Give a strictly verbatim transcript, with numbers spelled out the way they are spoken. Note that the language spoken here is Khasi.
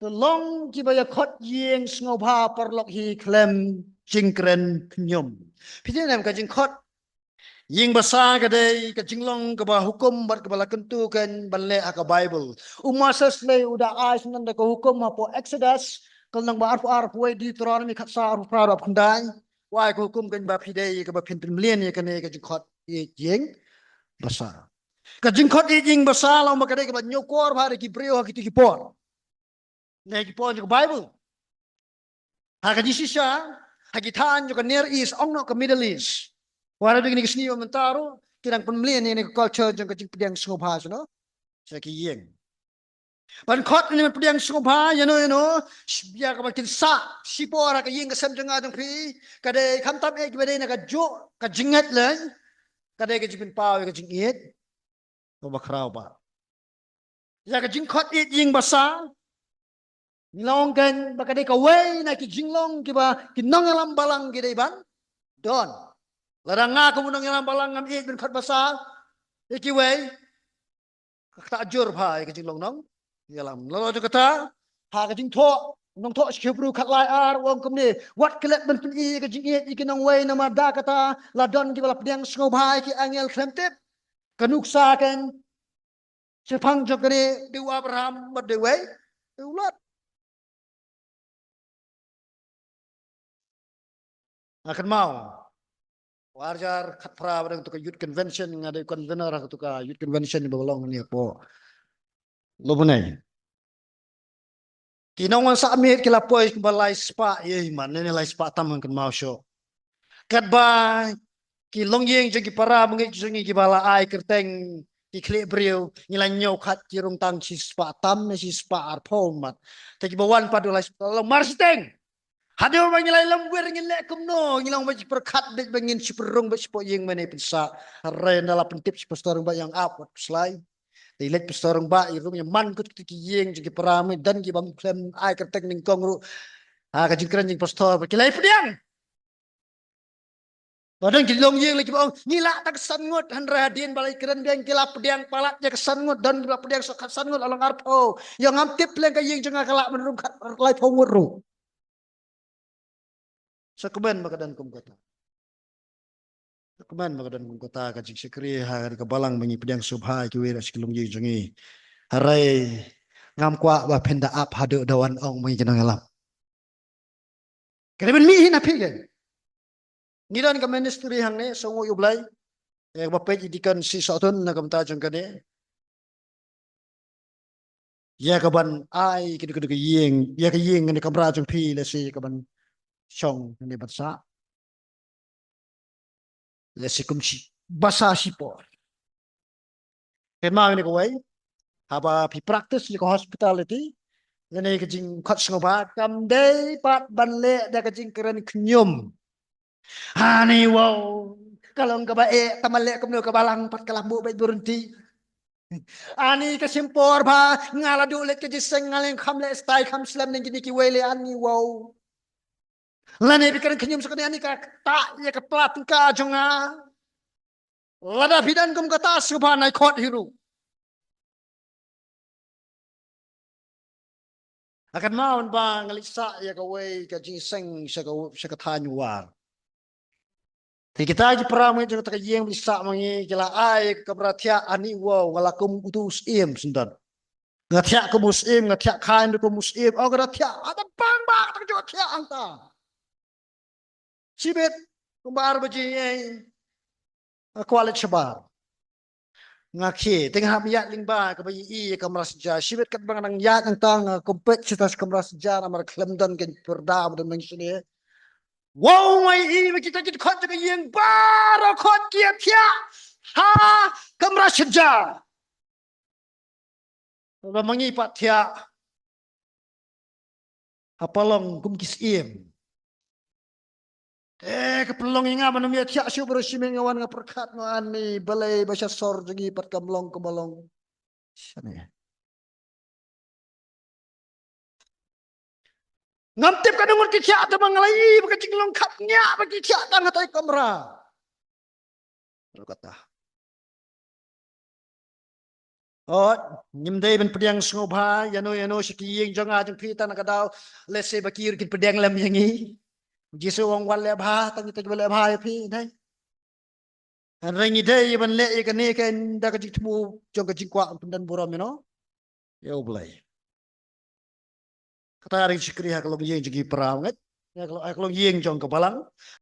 Te long kiba ïa khot ïing sngewbha paralok hi khlem jingkren khñium. Phi tip ne em, ka jingkhot ïing basa ka dei ka jinglong kaba hukum bad kaba la kyntu kein ban leh ha ka Baibl. U Moses lei u da ai syndon da ka hukum hapoh Exodus, ka lynnong ba arphew ar, arphew wei, Deuteronomy khatsaw, arphew phra, arphew khyndai. U ai ka hukum kein ba phi dei kaba phin pynmlien ïa kane ka jingkhot ïing basa. Ka jingkhot ïing basa long ba ka dei kaba ñiewkor bha da ki briew ha kito ki por. Ne ki por jong ka Baibl. Ha ka jingshisha, ha ki thaiñ jong ka Near East, ong noh ka Middle East. Wat la dang kine ki sngi ba mynta ruh, ki dang pynmlien ïa kane ka culture jong ka jingpdiang sngewbha sha no. Sha ki ïing. Ban khot ïa kane ban pdiang sngewbha, ïa no, ïa no, ïa kaba kin sah shipor ha ka ïing ka sem jong nga jong phi, ka dei khamtam eh kiba dei na kajuh ka jingngeit lei, ka dei ka jingpynpaw ïa ka jingïeit kaba khraw bha. Ïa ka jingkhot ïing basa, ngi la ong kein ba ka dei kawei na ki jinglong kiba ki nongïalam balang ki dei ban don. Lada nga kum u nongïalam balang ngam ïeit ban khot basa ïa kiwei, ka ktah jur bha ïa ka jinglong nongïalam. La jong kata, ha ka jingthoh, nongthoh sha ki Hebru khatlai ar, u ong kumne, wat klet ban pyni ïa ka jingïeit ïa ki nongwei, namar da kata la don kiba la pdiang sngewbha ïa ki angel khlem tip. Ka nuksa kein shaphang jong kane, dei u Abraham bad dei uwei, dei u Lot. Nga kynmaw, u ar hajar khatphra ba dang tu ka Youth Convention, nga dei convener ha tu ka Youth Convention ba long ne hapoh Lobnei. Ki nongwan sah miet ki la poi kumba lai spah ïa i man, ne lai spah tam ngan kynmaw shuh. Katba ki longïing jong ki para bangeit jong ngi kiba la ai kyrteng ki khlieh briew, ngi la ñiew khat ki rung tang shi spah tam ne shi spah arphew mat. Te kiba wan pat u lai spah, long mar shiteng. Haduh ba ngi la ïalam wir ngin leh kumno, ngi long ba shi pyrkhat beit ba ngin shi pyrung beit shapoh ïing mane pynsah. Hynrei ynda la pyntip shi pastor ba ïa ap wat pyrshah. Te i leit pastor ba i rung ïa man kut kut ki ïing jong ki para, me don kiba ym khlem ai kyrteng nyngkong ruh. Ha ka jingkren jong pastor ba ki la ïa pdiang. Ba don ki longïing la kiba ong ngi lah tang ka san ngut, hynrei hadien ba la ïa kren biang ki la pdiang palat ïa ka san ngut, don kiba la pdiang sa ka san ngut, la long arphew. Ïa ngam tip leng ka ïing jong nga ka lah ban rung khat laiphew ngut ruh. Sa kmen ba ka don kum kata. Sa kmen ba ka don kum kata ka jingshakri ha ka balang ba ngi pdiang sngewbha ïa kiwei na shi ki longïing jong ngi. Hynrei ngam kwah ba phin da ap haduh da wan ong ba ngi ki nongïalam. Ka dei ban mih hi na phi kein. Ngi don ka ministry hangne, sngewnguh ïa U Blei. Ïa kaba peit i deacon shi sawtun na ka bynta jong kane. Ïa kaban ai kane ka ïing, ïa ka ïing ne kamra jong phi lehse ïa kaban shong ne ban sah. Lehse kum shi, basa shipor. Kynmaw ïa kane kawei, haba phi practice ïa ka hospitality, lane ka jingkhot sngewbha, kam dei pat ban leh da ka jingkren khñium. Ani wow, ka long kaba eh, tang ban leh kumno ka balang pat ka la buh beit buryntih. Ani ka shim por bha, nga la duh leit ka jingïaseng, nga leh kham leh stai kham slem ne kine kiwei leh ani wow. Lane phi kren khñium sa kane, ani ka ktah ïa ka pla tyngka jong nga. Lada phi don kum kata sngewbha nai khot hi ruh. Nga kynmaw hynba nga leit sah ïa kawei ka jingïaseng sha ka, sha ka thaiñ War. Te kita ki para bangeit jong kata ka ïing ba leit sah ma ngi ki la ai ka kamra thiah, ani wow, nga la kum utu u syiem syndon. Nga thiah kum u syiem, nga thiah khain ruh kum u syiem. Oh, nga da thiah, ada bang bang, ta ka jong thiah hangta. Shibit kumba ar baje, eh, nga kwah leit shabar. Nga khie, te nga hap ïaid lyngba kaba ïohi ïa ka kamra sha jar. Shibit katba nga dang ïaid hangta nga kum peit shata sha ka kamra sha jar namar khlem don kein pyrda ba don nang shane. Wow, nga ïohi ba kita ki dkhot jong ka ïing baroh khot ki ïa thiah ha ka kamra sha jar. Ba ma ngi pat thiah ha palong kum ki syiem. Eh, ka pynlong ïa nga ban ym ïa thiah shuh baroh shi miet, nga wan nga pyrkhat, nga ani balei ba sha sor jong ngi pat kam long kumba long shane. Ngam tip katno ngut ki thiah, tangba nga la ïohi ba ka jinglong khapngiah ba ki thiah tang hatai kamra. Ruh kata. Ot, ngim dei ban pdiang sngewbha ïano ïano sha ki ïing jong nga jong phi tang na ka daw lehse ba ki ruh kin pdiang lem ïa ngi. Jisu u ong wat leh bha tang ïa kita kiba leh bha ïa phi, ne? Hynrei ngi dei ban leh ïa kane ka da ka jingthmu jong ka jingkwah pyndan burom ïano ïa U Blei. Kata ring shakri ha ka longïing jong ki para ngeit, ha ka long, ha ka longïing jong ka balang.